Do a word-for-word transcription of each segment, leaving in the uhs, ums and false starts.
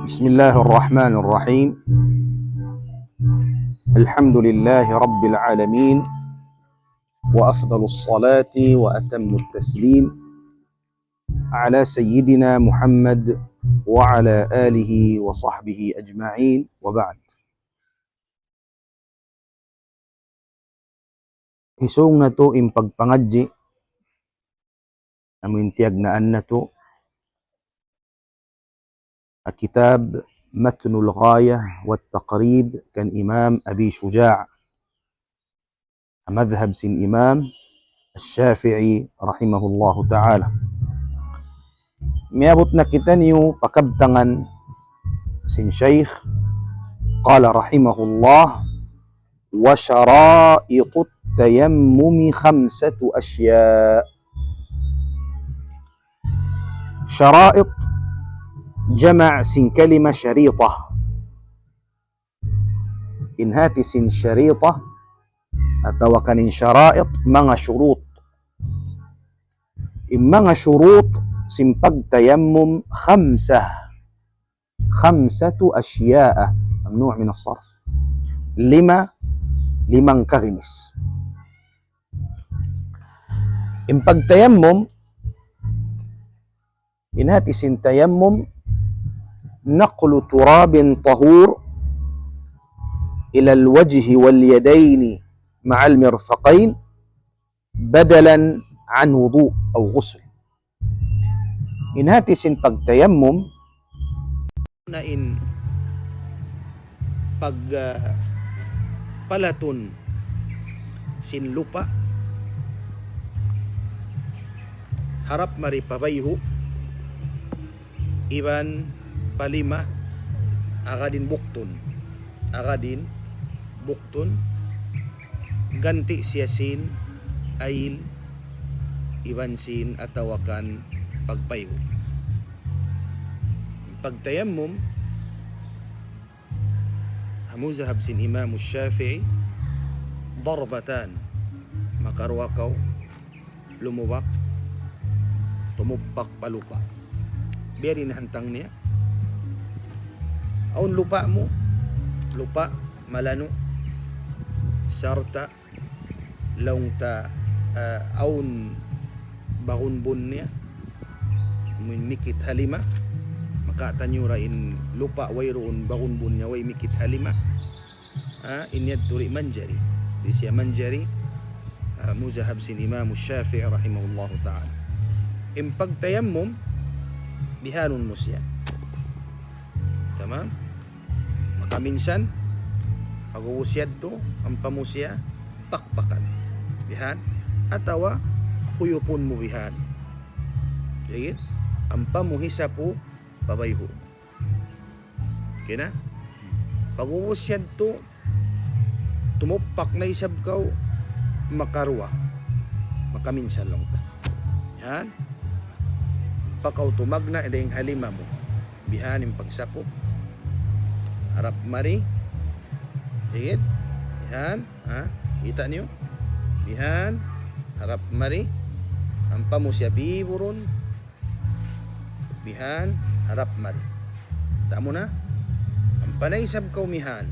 بسم الله الرحمن الرحيم. الحمد لله رب العالمين، وأفضل الصلاة وأتم التسليم على سيدنا محمد وعلى آله وصحبه أجمعين، وبعد. Hisung natu' in pagpangadji', amu in tiyagnaan natu', ha kitab Matnul Ghayah wat Taqrib kan Imam Abi Shuja', madhhab sin Imam Ash-Shafi'i rahimahullahu ta'ala. Miyabut na kitaniyu pa kabtangan sin Shaykh, قال رحمه الله: وشرائط التيمم خمسة أشياء. شرائط جمع sin kalima sharita. In hati sin sharita atawa kan in sharaid, manga shurut. In manga shurut sin pagtayammum khamsah. خمسة أشياء ممنوع من الصرف. Lima, limang kaginis. In pagtayammum, in hati sin tayammum, نقل تراب طهور إلى الوجه واليدين مع المرفقين بدلا عن وضوء أو غسل. In hati sin pagtayammum, na in pag, ah, palatun sin lupa' harap mari pa bayhu', iban pa lima, agad in buktun. Agad in buktun, ganti' siya sin ayil, iban sin atawa kan pagbayhu'. Pagtayammum, ha muzhab sin Imam Shafi'i, darbatan, makaruwa kaw lumubak, tumuppak pa lupa'. Biya' diin hantang niya. Awn lupa' mu, lupa' malanu', sarta' laung ta, ah, awn bagunbun niya, amu in mikit ha lima, makataniyu ra in lupa' wayruun bagunbun niya, way mikit ha lima. Ah, in yadtu di' manjari. Di' siya manjari, ah, muzhab sin Imam Shafi'i rahimahullahu ta'ala. In pagtayammum, bihanun mu siya. Tamam? Makaminsan, pag'ubus yadtu, ampa mu siya pakpakan. Bihan. Atawa, huyupun mu bihan. Sige? Ampa mu hisapu pa bayhu'. Okay na? Pag'ubus yadtu, tumuppak na isab kaw makaruwa. Makaminsan laung ta. Yan. Ampa kaw tumagna' dayn ha lima mu. Bihan in pagsapu. Harap mari. Sige. Bihan. Ha? Kita' niyu? Bihan. Harap mari. Ampa mu siya biburun. Bihan, harap mari. Kita' mu na? Ampa na isab kaw mihan.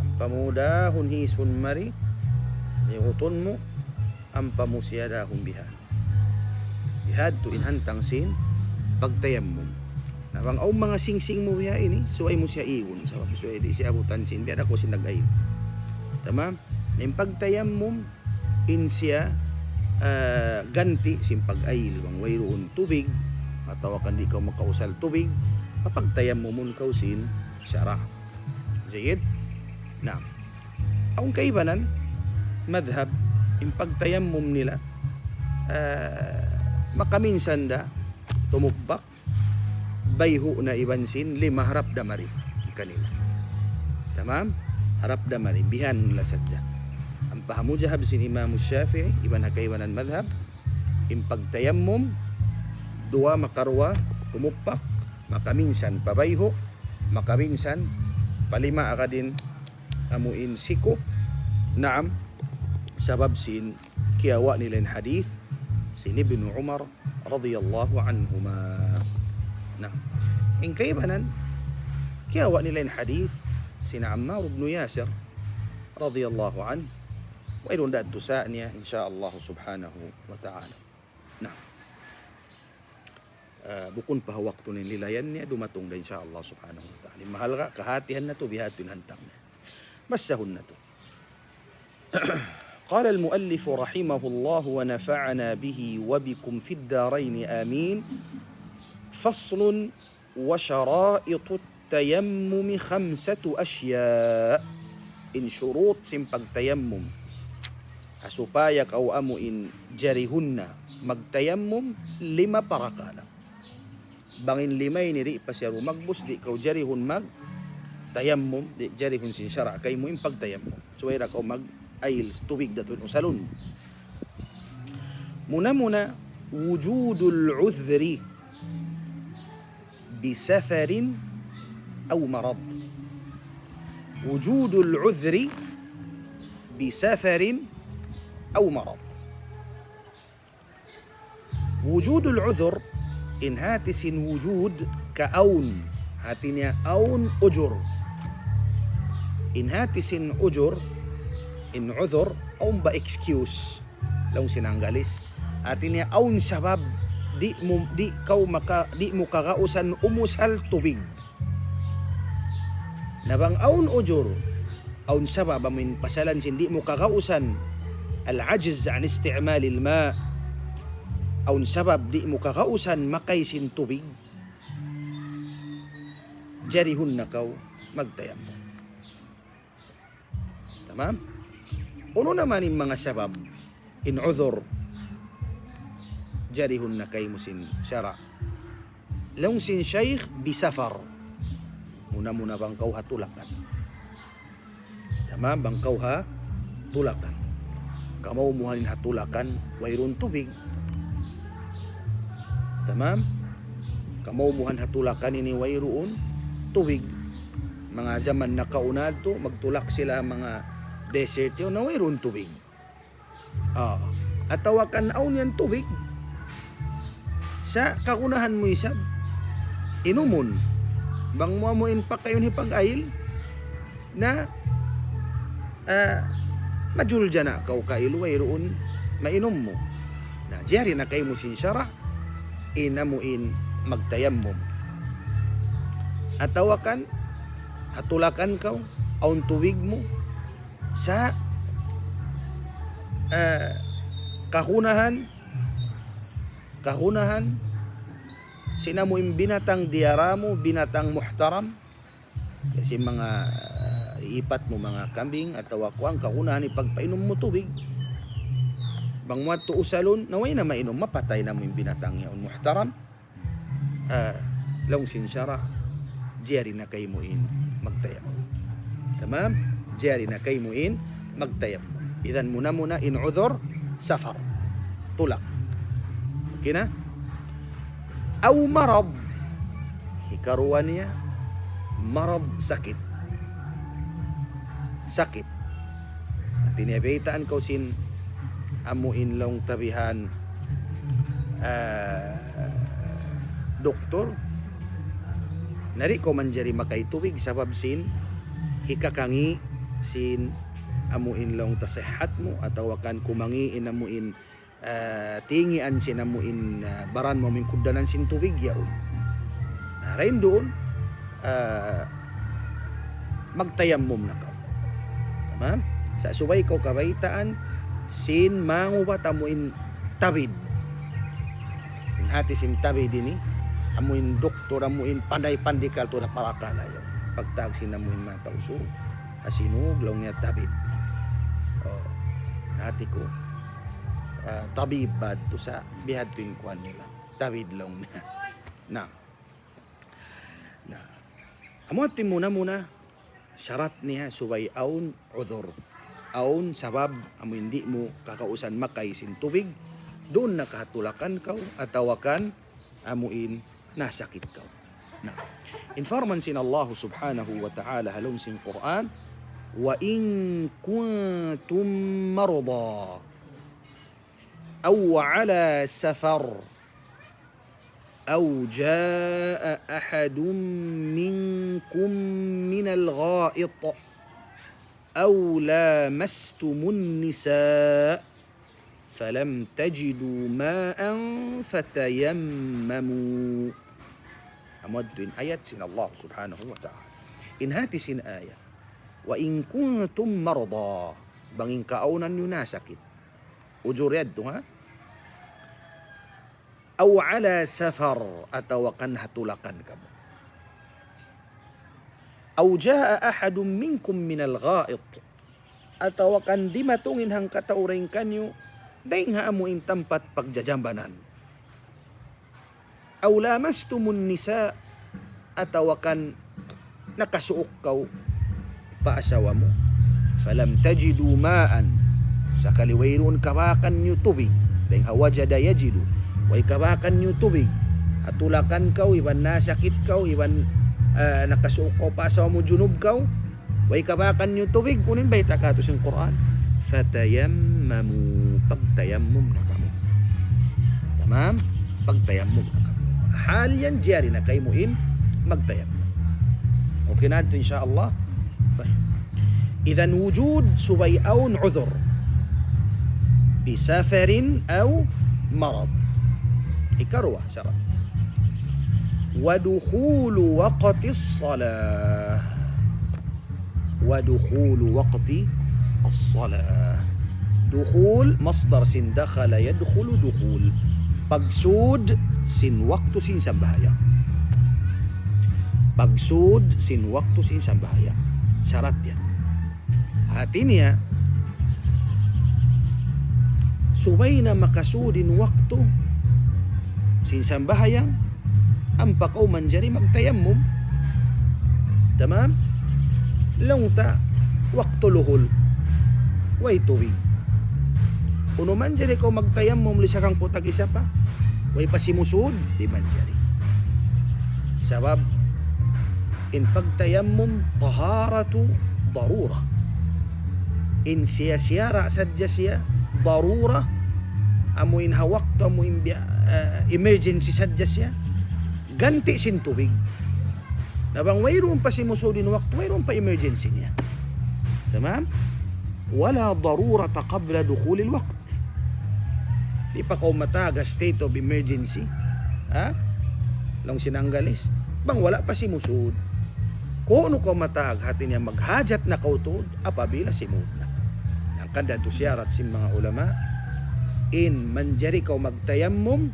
Ampa mu dahun hisun mari. Iyutun mu. Ampa mu siya dahun bihan. Bihadtu in hantang sin pagtayammum. Na bang awn manga singsing mu biya' ini, subay mu siya igun. Sabab subay di' siya abutan sin, biya' da aku sin nag-ayil. Tamam? Na in pagtayammum, in siya, ah, ganti' sin pag-ayil, bang wayruun tubig, atawa kan di' kaw makausal tubig, papagtayammumun kaw sin sara'. Jayyid? Naam. Awn kaibanan madhab, in pagtayammum nila, ah, makaminsan da tumuppak, bayhu' na iban sin lima harap da mari kanila. Tamam? Harap da mari, bihan nila sadja. Ampa ha muzhab sin Imam Shafi'i, iban ha kaibanan madhab, in pagtayammum, duwa makaruwa, tumuppak, makaminsan pa bayhu', makaminsan pa lima, agad in amu in siku. Naam, sabab sin kiyawa' nila in hadith sin Ibnu Umar radiyallahu anhuma. Na, In kaibanan, kiyawa' nila in hadith sin Ammar ibn Yasir radiyallahu anhu. Wayruun da dusa niya, insya Allah subhanahu wa ta'ala. Na. Ah, bukun pa waktu niya in lilayan niya, dumatung da insya Allah subhanahu wa ta'ala. Mahalga', kahatihan natu', bihadtu in hantang niya. Basahun natu'. قال المؤلف رحمه الله ونفعنا به وبكم في الدارين آمين. فصل: وشرائط التيمم خمسة أشياء. In shurut sin pagtayammum. Ha supaya kaw amu in jarihun na magtayammum lima parakala'. Bang in lima ini di' pa siya rumagbus, di' kaw jarihun magtayammum, di' jarihun sin sara' kaymu in pagtayammum. Subay da kaw mag-ayil tubig da tuud usalun. Muna-muna, وجود العذر بسفر أو مرض. وجود العذر بسفر أو مرض. وجود العذر, in hati sin wujud ka awn, hati niya awn ujur. In hati sin ujur, in udhur, awn ba excuse, laung sin Anggalis. Hati niya awn sabab, di' mu, di' kaw maka, di' mu kagausan umusal tubig. Na bang awn ujur, awn sabab amu in pasalan sin di' mu kagausan, العجز عن استعمال الماء, awn sabab di' mu kagausan makay sin tubig, jarihun na kaw magtayammum. Tamam? Unu na man in manga sabab, in udhur, jarihun na kaymu sin sara'. Laung sin Shaykh, بسفر. Muna-muna bang kaw ha tulakan. Tamam, bang kaw ha tulakan. Kamaumuhan in ha tulakan, wayruun tubig. Tamam? Kamaumuhan ha tulakan ini wayruun tubig. Manga jaman nakauna yadtu, magtulak sila manga desert yaun na wayruun tubig. Ah, atawa kan awn yan tubig. Sa' kagunahan mu isab inumun. Bang mu amu in pakayun hipag-ayil, na, ah, majuljana kaw kail wayruun mainum mu. Na, jari na kaymu sin sara', in amu in magtayammum. Atawa kan, ha tulakan kaw, awn tubig mu, sa', ah, kagunahan, kagunahan, sin amu in binatang diyara mu, binatang muhtaram, kasi manga, ah, ipat mu, manga kambing, atawa kuwan, kagunahan hipagpainum mu tubig. Bang mu yadtu usalun, na way na mainum, mapatay na amu in binatang yaun muhtaram. Ah, laung sin sara', jari na kaymu in magtayammum. Tamam? Jari na kaymu in magtayammum. Idhan muna-muna in udhur safar. Tulak. Okay na? أو مرض. Hikaruwa niya, marad, sakit. Sakit. Hati niya baytaan kaw sin amu in laung ta bihan, ah, doktor. Na di' kaw manjari makay tubig sabab sin hikakangi' sin amu in laung ta sihat mu atawa kan kumangi' in amu in ah, tingian sin amu in, ah, baran mu amu in kugdanan sin tubig yaun. Na, dayn duun, ah, magtayammum na kaw. Tamam? Sa' subay kaw kabaytaan sin mangubat amu in tabib. In hati sin tabib ini, amu in doktor, amu in panday pandikal tuud ha parakala' yaun. Pagtawag sin amu in manga Tausug, ha Sinug, laung niya tabib. Oh, hati ku, ah, tabib ba tuud sa' bihadtu in kuwan nila. Tabib laung niya. Na. Na. Amu hati muna-muna, sarat niya subay awn udhur. Awn sabab amu in di' mu kakausan makay sin tubig, duun na kaw ha tulakan kaw, atawa kan amu in nasakit kaw. Na. In parman sin Allah subhanahu wa ta'ala ha lawm sin Qur'an, وإن كنتم مرضى أو على سفر. أو جاء أحد منكم من الغائط أو لامستم النساء فلم تجدوا ماء فتيمموا. Amu yadtu in ayat sin Allah subhanahu wa ta'ala. In hati sin ayat. وإن كنتم مرضى. Bang in kaawnan niyu nasakit. Ujur yadtu, ha? أو على سفر, atawa kan ha tulakan kamu. أو جاء أحد منكم من الغائط, atawa kan dimatung in hangkatau dayn kaniyu, dayn ha amu in tampat pagjajambanan. أو لامستم النساء, atawa kan nakasuuk kaw pa asawa mu. فلم تجدوا ماء, sakali wayruun kabakan niyu tubig. Dayn ha وجد يجد, way kabakan niyu tubig. Ha tulakan kaw, iban nasakit kaw, iban, ah, nakasuuk kaw pa asawa mu, junub kaw. Way kabakan niyu tubig, unu in bayta' katu' sin Qur'an? فتيمموا, pagtayammum na kamu. Tamam? Pagtayammum na kamu. Hal yan, jari na kaymu in magtayammum. Okay na yadtu, insha Allah. Tayyib. Idhan wujud, subay awn udhur. بسفر أو مرض. Hikaruwa sarat. ودخول وقت الصلاة. ودخول وقت الصلاة. دخول, masdar sin دخل يدخل دخول. Pagsud sin waktu sin sambahayang. Pagsud sin waktu sin sambahayang. Sarat yan. Hati niya, subay na makasud in waktu sin sambahayang, ampa kaw manjari magtayammum. Tamam? Laung ta, waktu luhul, way tubig. Unu, manjari kaw magtayammum, lisag hangpu' tag-isa pa? Way pa simusud? Di' manjari. Sabab, in pagtayammum, طهارة ضرورة. In siya siyara' sadja siya, darura, amu in ha waktu, amu in biya', eh, emergency sadja siya, ganti' sin tubig. Na bang wayruun pa simusud in waktu, wayruun pa emergency niya. Tamam? ولا ضرورة قبل دخول الوقت. Di' pa kaw matag ha state of emergency. Ha? Laung sin Anggalis. Bang wala' pa simusud. Kunu' kaw matag, hati niya maghajat na kaw tuud apabila simud na. Hangkan da yadtu siyarat sin manga ulama, in manjari kaw magtayammum,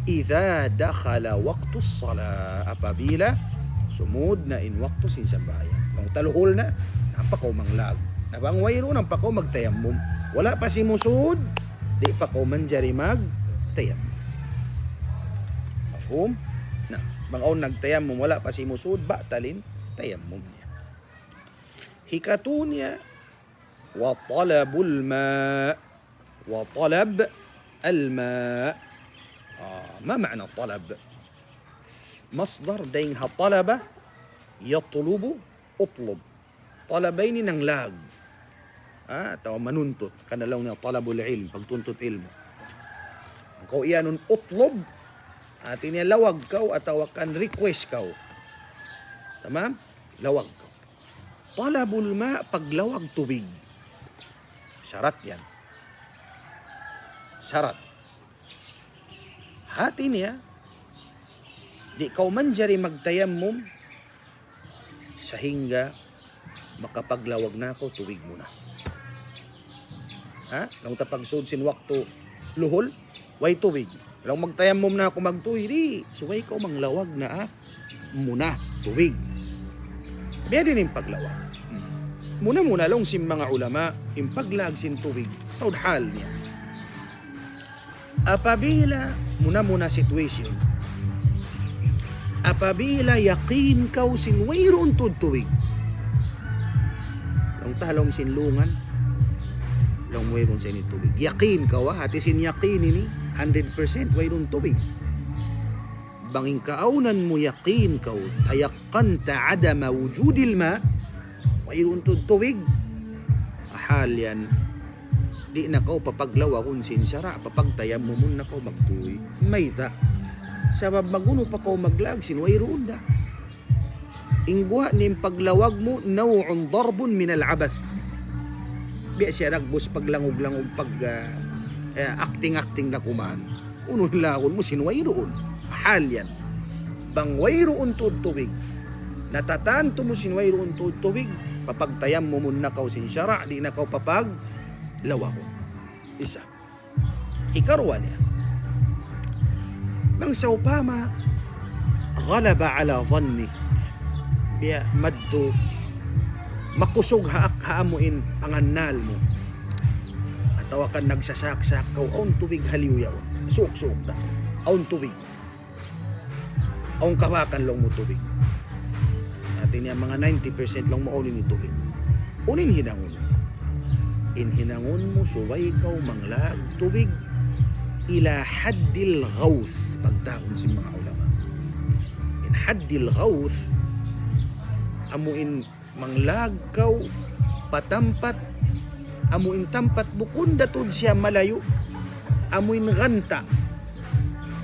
إذا دخل وقت الصلاة, apabila sumud na in waktu sin sambahayang. Bang taluhul na, ampa kaw manglag. Na bang wayruun, ampa kaw magtayammum. Wala' pa simusud, di' pa kaw manjari magtayammum. Mafhum? Na, bang awn nagtayammum, wala' pa simusud, batal in tayammum niya. Hikatu niya, وطلب الماء. وطلب الماء. Ah, ما معنى طلب؟ Masdar dayn ha طلب يطلب اطلب. Talaba ini nanglag. Ah, atawa manuntut. Hangkan laung niya طلب العلم, pagtuntut ilmu'. Kaw iyanun utlub, hati niya lawag kaw atawa kan request kaw. Tamam? Lawag kaw. طلب الماء, paglawag tubig. Sarat yan. Sarat. Hati niya, di' kaw manjari magtayammum sahingga makapaglawag na kaw tubig muna. Ha? Laung ta pagsud sin waktu luhul, way tubig. Laung magtayammum na aku magtuy, di', subay kaw manglawag na, ah, muna tubig. Biya' diin in paglawag. Hmm. Muna-muna laung sin manga ulama, in paglag sin tubig, taud hal niya. Apabila, muna-muna situation. Apabila yakin kaw sin wayruun tuud tubig. Laung ta ha lawm sin lungan, laung wayruun sa ini tubig. Yakin kaw, ha, hati sin yakin ini, hundred percent wayruun tubig. Bang in kaawnan mu yakin kaw, تيقنت عدم وجود الماء, wayruun tuud tubig. Hal yan, di' na kaw papaglawagun sin sara', papagtayammumun na kaw magtuy. Mayta'? Sabab magunu pa kaw maglag sin wayruun da. In guwa' niya in paglawag mu, نوع ضرب من العبث. Biya' siya dagbus paglangug-langug pag, ah, eh, acting-acting da kuman. Unu in lawagun mu sin wayruun. Hal yan. Bang wayruun tuud tubig. Natatantu mu sin wayruun tuud tubig. Papagtayammumun na kaw sin sara', di' na kaw papaglawagun. Isa. Hikaruwa niya. Bang sawpama, غلب على ظنك. Biya' madtu, makusug ha, ha amu in pangannal mu. Atawa kan nagsasak-sak kaw, awn tubig haliyu yaun. Suuk-suuk da. Awn tubig. Awn kabakan laung mu tubig. Hati niya manga ninety percent laung mu awn ini tubig. Unu in hinangun? In hinangun mu subay kaw manglag tubig إلى حد الغوث. Pagtawagun sin manga ulama. In حد الغوث, amu in manglag kaw pa tampat, amu in tampat bukun da tuud siya malayu', amu in ganta'.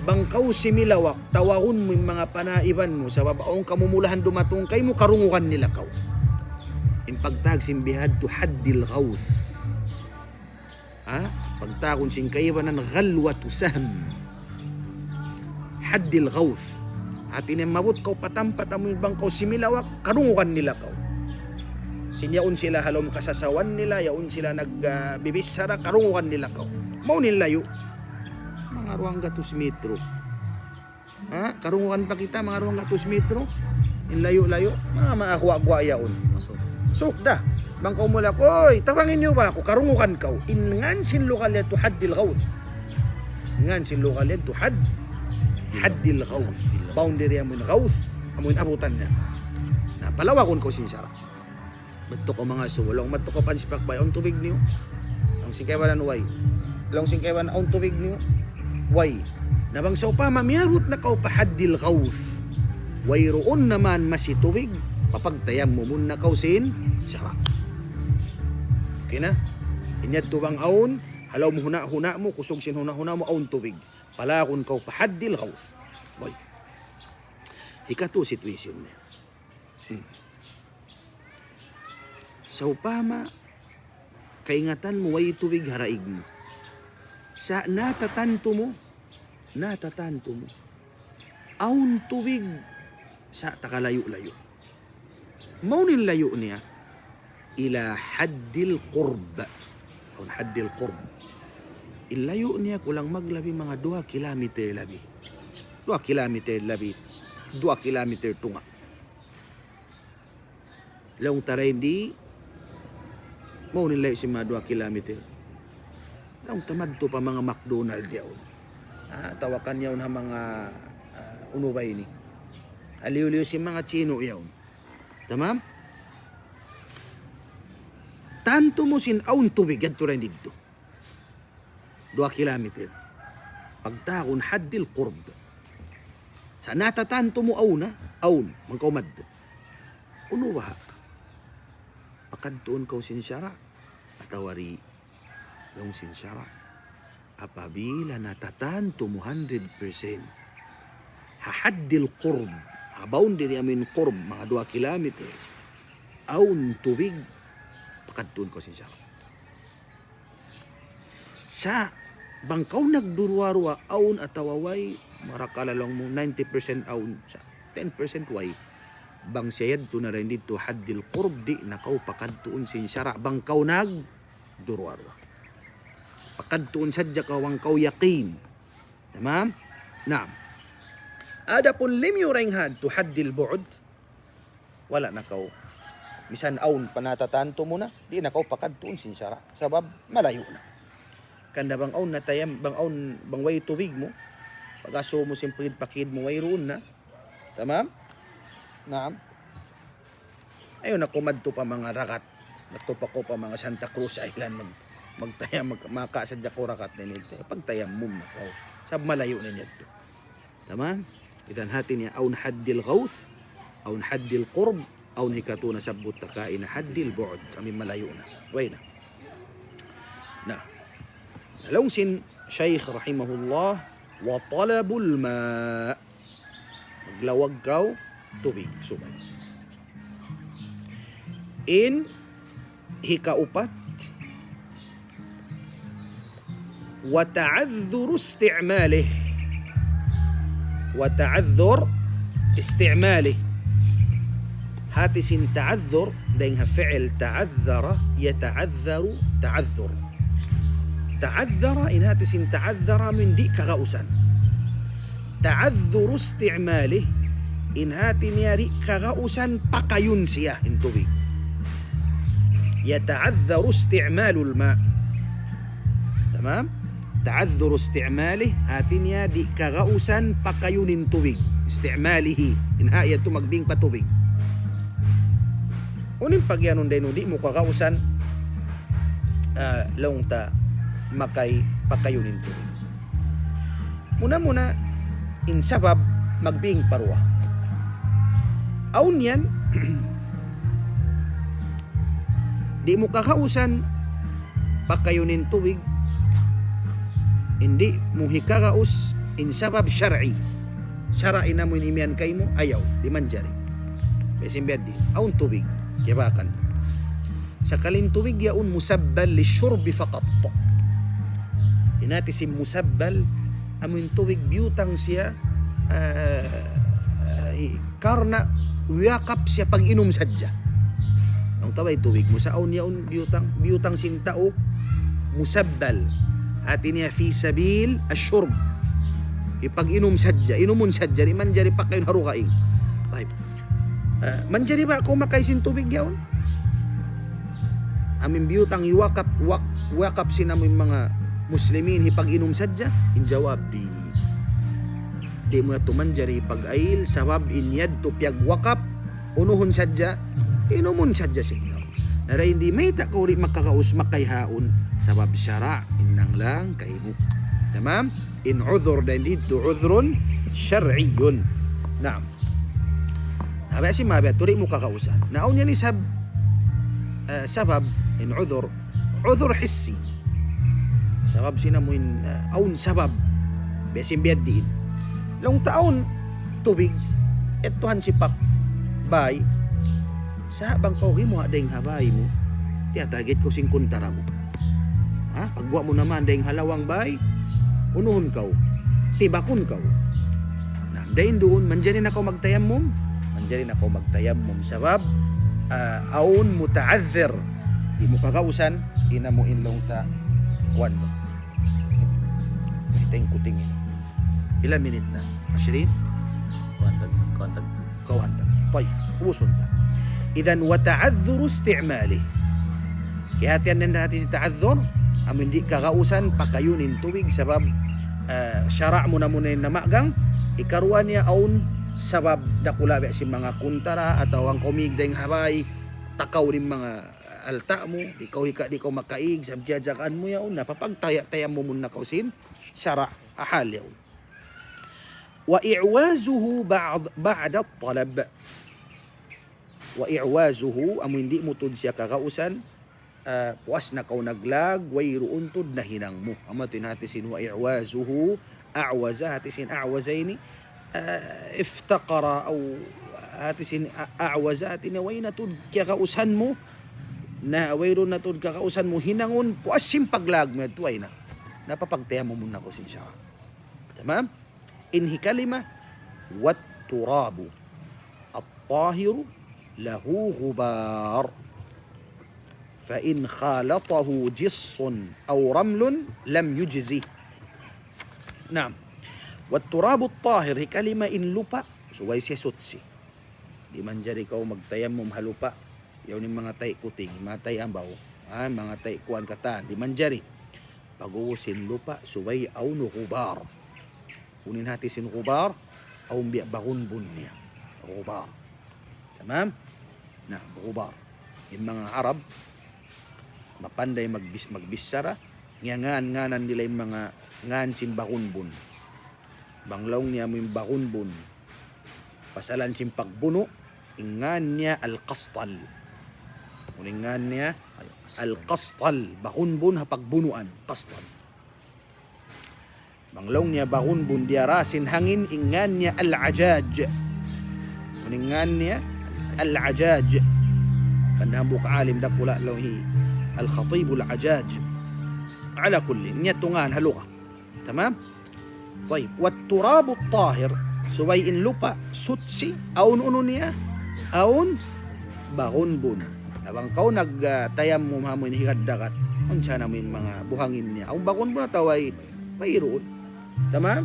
Bang kaw similawak, tawagun mu in manga panaiban mu, sabab awn kamumulahan dumatung kaymu, karungugan nila kaw. In pagtawag sin bihadtu حد الغوث. Ha? Pagtawagun sin kaibanan غلوة سهم. حد الغوث. Hati niya maabut kaw pa tampat amu in bang kaw similawak, karungugan nila kaw. Sin yaun sila ha lawm kasasawan nila, yaun sila nag, ah, bibichara, karungugan nila kaw. Mawn in layu'. Manga duwanggatus metro. Ha? Karungugan pa kita, manga duwanggatus metro. In layu'-layu', manga, manga guwa'-guwa' yaun. Masuk. Suuk da. Bang kaw mulak, "Uy, tabangi niyu ba aku?" Karungugan kaw. In ngan sin lugal yadtu حد الغوث. Ngan sin lugal yadtu حد, حد الغوث. Boundary amu in غوث, amu in abutan niya. Na, palawagun kaw sin sara'. Madtu kaw manga sumu, laung, madtu kaw pa hansipak bay, awn tubig niyu? Laung sin kaibanan, way. Laung sin kaibanan, awn tubig niyu? Way. Na bang sawpama miyabut na kaw pa حد الغوث, wayruun na man masi tubig, papagtayammumun na kaw sin sara'. Okay na? In yadtu bang awn, ha lawm huna'-huna' mu, kusug sin huna'-huna' mu, awn tubig. Palawagun kaw pa حد الغوث. Way. Hikatu situation niya. Hmm. Sawpama, kaingatan mu way tubig ha daig mu. Sa' natatantu mu, natatantu mu, awn tubig sa' tagalayu'-layu'. Mawn in layu' niya, إلى حد القرب. Awn حد القرب. In layu' niya kulang maglabi manga duwa kilometer labi. Duwa kilometer labi. Duwa kilometer tunga'. Laung ta dayn di, mawn in layu' sin manga duwa kilometer. Laung ta madtu pa manga McDonald yaun. Ah, tawakan yaun ha manga, ah, unu ba ini? Aliyu-liyu sin manga Chino yaun. Tamam? Tantu mu sin awn tubig, yadtu dayn didtu. Duwa kilometer. Pagtawagun حد القرب. Sa' natatantu mu awn, ha? Awn, bang kaw madtu. Unu baha'? Pakadtuun kaw sin sara', atawa di', laung sin sara'. Apabila natatantu mu hundred percent. Ha حد القرب. Ha boundary amu in qurb, manga duwa kilometer. Awn tubig, pakadtuun kaw sin sara'. Sa' bang kaw nagduruwa-ruwa awn atawa way, marakala' laung mu ninety percent awn, sa' ten percent way. Bang siya yadtu na dayn didtu حد القرب, di' na kaw pakadtuun sin sara' bang kaw nagduruwa-ruwa. Pakadtuun sadja kaw bang kaw yakin. Tamam? Naam. Adapun limiyu dayn ha yadtu حد البعد, wala' na kaw. Misan awn pa natatantu mu na, di' na kaw pakadtuun sin sara'. Sabab malayu' na. Hangkan da bang awn natayam, bang awn, bang way tubig mu, pag-asubu mu sin pakid-pakid mu, wayruun na. Tamam? Naam. Ayaw na kaw madtu pa manga dagat. Madtu pa kaw pa manga Santa Cruz Island, mag-, magtayam, mag-, maka sadja kaw dagat na ini. Pagtayammum na kaw. Sabab malayu' na niya yadtu. Tamam? Idan hati niya, awn حد الغوث, awn حد القرب, awn hikatu nasabbut ta kaina حد البعد. Amu in malayu' na. Way na. Na. Laung sin Shaykh rahimahullah, وطلب الماء. Maglawag kaw tubig, subay. In hikaupat, وتعذر استعماله. وتعذر استعماله. Hati sin ta'adhur, dayn ha fi'il ta'adhara, yata'adharu, ta'adhur. Ta'adhara, in hati sin ta'adhara, amu in di' kagausan. تعذر استعماله, in hati niya di' kagausan pakayun siya in tubig. يتعذر استعمال الماء. Tamam? تعذر استعماله, hati niya di' kagausan pakayun in tubig. استعماله, in ha yadtu magbing pa tubig. Unu in pagiyanun dayn ha di' mu kagausan, ah, laung ta makay pakayun in tubig. Muna-muna, in sabab magbing pa duwa. Awn yan, di' mu kagausan pakayun in tubig, in di' mu hikagaus in sabab shar'i. Sara' in amu in imiyan kaymu, ayaw, di' manjari. Biya' sin biya' di, awn tubig, kiyabakan. Sakali in tubig yaun musabbal للشرب فقط. In hati sin musabbal, amu in tubig biyutang siya, ah, ah, i-, karna' wiyakap siya pag-inum sadja. Awn tabay tubig mu sa awn yaun biyutang, biyutang sin tau musabbal. Hati niya في سبيل الشرب. Hipag-inum sadja, inumun sadja, di' manjari pakayun ha dugaing. Tayyib. Ah, manjari ba kaw makay sin tubig yaun? Amu in biyutang iwakap, wak-, wakap sin amu in manga muslimin hipag-inum sadja? In jawab, di'. Di' mu yadtu manjari hipag-ayil, sabab in yadtu piyagwakap, unuhun sadja, inumun sadja sin tau. Na dayn di' mayta' kaw di' makagaus makay haun, sabab sara' in nanglang kaymu. Tamam? In udhur dayn didtu udhrun shar'iyyun. Naam. Na, biya' sin mabiya' tu di' mu kagausan. Na awn yan isab, eh, sabab in udhur, udhur hissi. Sabab sin amu in, eh, awn sabab. Biya' sin biya' diin. Laung ta awn tubig, yadtu ha sipak bay. Sa' bang kaw gimuwa' dayn ha bay mu, tiyatarget kaw sin kuntara mu. Ha? Pagguwa' mu naman dayn ha lawang bay, unuhun kaw, tibakun kaw. Na, dayn duun, manjari na kaw magtayammum? Manjari na kaw magtayammum. Sabab, ah, awn muta'adhir. Di' mu kagausan, in amu in laung ta, kuwan mu. Mayta' in kuting ini. Pila minit na? Ashrin? Kuwan tag, kuwan tag. Kaw hantang. Tayyib, ubusun ta. Idhan, وتعذر استعماله. Kiyahatihan na in hati sin ta'adhur, amu in di' kagausan pakayun in tubig sabab, eh, sara' muna-muna in namagang, hikaruwa niya awn sabab dakula' biya' sin manga kuntara atawa bang kaw mīg dayn ha bay, takaw in manga alta' mu, di' kaw hika-, di' kaw makaīg, sabab jiyajagaan mu yaun, na papagtaya-, tayammumun na kaw sin sara' ha hal yaun. وإعوازه بعد، بعد الطلب. وإعوازه, amu in di' mu tuud siya kagausan, ah, puas na kaw naglag, wayruun tuud nahinang mu. Amu yadtu in hati sin وإعوازه, a'waza, hati sin a'waza ini, ah, افتقر, aw hati sin a-, a'waza, hati niya way na tuud kiyagausan mu, na wayruun na tuud kagausan mu hinangun, puas sin paglag mu yadtu, way na. Na papagtayammumun na kaw sin sara'. Tamam? In hikalima, والتراب الطاهر له غبار فإن خالطه جص أو رمل لم يجز. Naam. والتراب الطاهر, hikalima in lupa', subay siya suchi. Di' manjari kaw magtayammum ha lupa'. Yaun in manga tay kuting, manga tay ambaw, ah, manga tay kuwan katan. Di' manjari. Pag-ubus sin lupa', subay awn ghubar. Unu in hati sin ghubar, awn biya' bagunbun niya. Ghubar. Tamam? Na, ghubar. In manga Arab, mapanday magbis-, magbichara, ngiyangan-nganan nila in manga ngan sin bagunbun. Bang laung niya amu in bagunbun, pasalan sin pagbunu', in ngan niya Al-Qastal. Unu in ngan niya? Al-Qastal. Bagunbun ha pagbunuan. Qastal. Bang laung niya bagunbun diyara sin hangin, in ngan niya Al-Ajaj. Unu in ngan niya Al-Ajaj. Kan hambuuk alim dakula' laung hi Al-Khatib Al-Ajaj. Ala kulli, niya tungan ha lugha. Tamam? Tayyib. Wat turabut tahir, subay in lupa' suchi, awn unu niya, awn bagunbun. Na bang kaw nag, ah, tayammum ha amu in higad dagat, unsa na amu in manga buhangin niya. Awn bagunbun atawa way, wayruun. Tamam?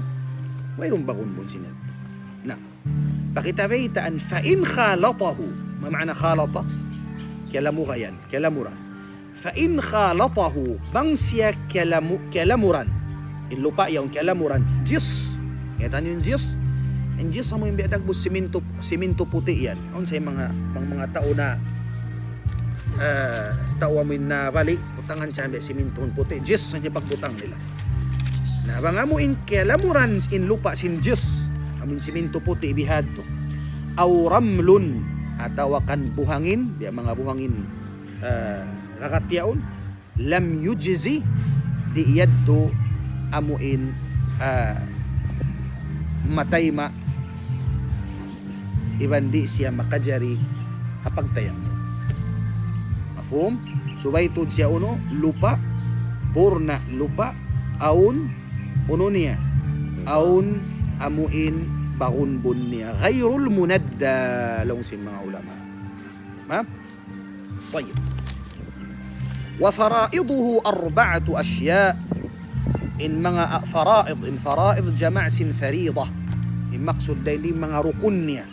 Wayruun bagunbun sin yadtu. Na, pa kita baytaan, فإن خالطه. Ma ma'na khalata? Kiyalamuran, kiyalamuran. فإن خالطه, bang siya kiyalamu-, kiyalamuran. In lupa' yaun kiyalamuran. Jis. Kita' niyu in jis? In jis amu in biya' dagbus simintu, simintu puti' yan. Awn sa manga, manga, manga tau na, eh, tau amu in nabali', butangan siya biya' simintuhun puti'. Jis in pagbutang nila. Na bang amu in kiyalamuran in lupa' sin jis, amu in simintu puti' bihadtu. أو رمل, atawa kan buhangin, biya' manga buhangin, eh, ragat yaun, لم يجز, di' yadtu amu in, eh, matayma' iban di' siya makajari ha pagtayammum. Mafhum? Subay tuud siya unu, lupa', purna' lupa', awn unu niya, awn amu in bagunbun niya. غير المندى, laung sin manga ulama. Mafhum? Tayyib. وفرائضه أربعة أشياء. In manga, ah, faraid, in faraid jama' sin faridah. In maksud dayn di manga rukun niya.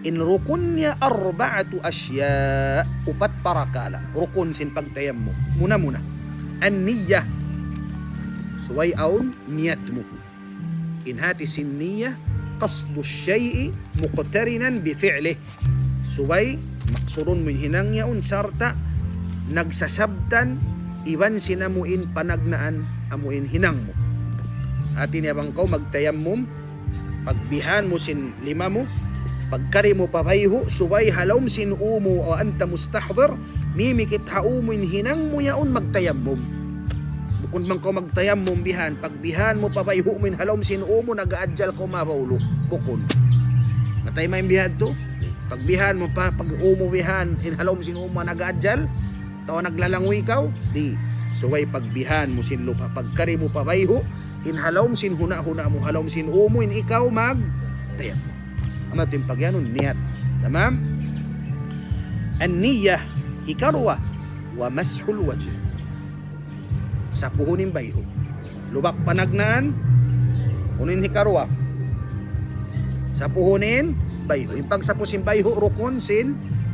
In rukun niya أربعة أشياء, upat parakala'. Rukun sin pagtayammum. Muna-muna. النية. Subay awn niyat mu. In hati sin niyya, قصد الشيء مقترنا بفعله. Subay maksudun mu in hinang yaun sarta' nagsasabtan iban sin amu in panagnaan amu in hinang mu. Hati niya bang kaw magtayammum, pagbihan mu sin lima mu, pagkari mu pa bayhu', subay ha lawm sin ū mu, وأنت مستحضر, mimikit ha ū mu in hinang mu yaun magtayammum. Bukun bang kaw magtayammum bihan, pagbihan mu pa bayhu' mu in ha lawm sin ū mu nag-aajjal kaw mabawlu. Bukun. Matay main bihadtu. Pagbihan mu pa, pag-ū mu bihan, in ha lawm sin ū mu nag-aajjal, atawa naglalangwi kaw, di'. Subay pagbihan mu sin lupa', pagkari mu pa bayhu', in ha lawm sin huna'-huna' mu, ha lawm sin ū mu, in ikaw magtayammum. Amu yadtu in pagiyanun niyat. Tamam? An-niyyah, hikaruwa, wa mashul wajh. Sapuhun in bayhu'. Lubak panagnaan, unu in hikaruwa? Sapuhun in bayhu'. In pagsapu sin bayhu', rukun sin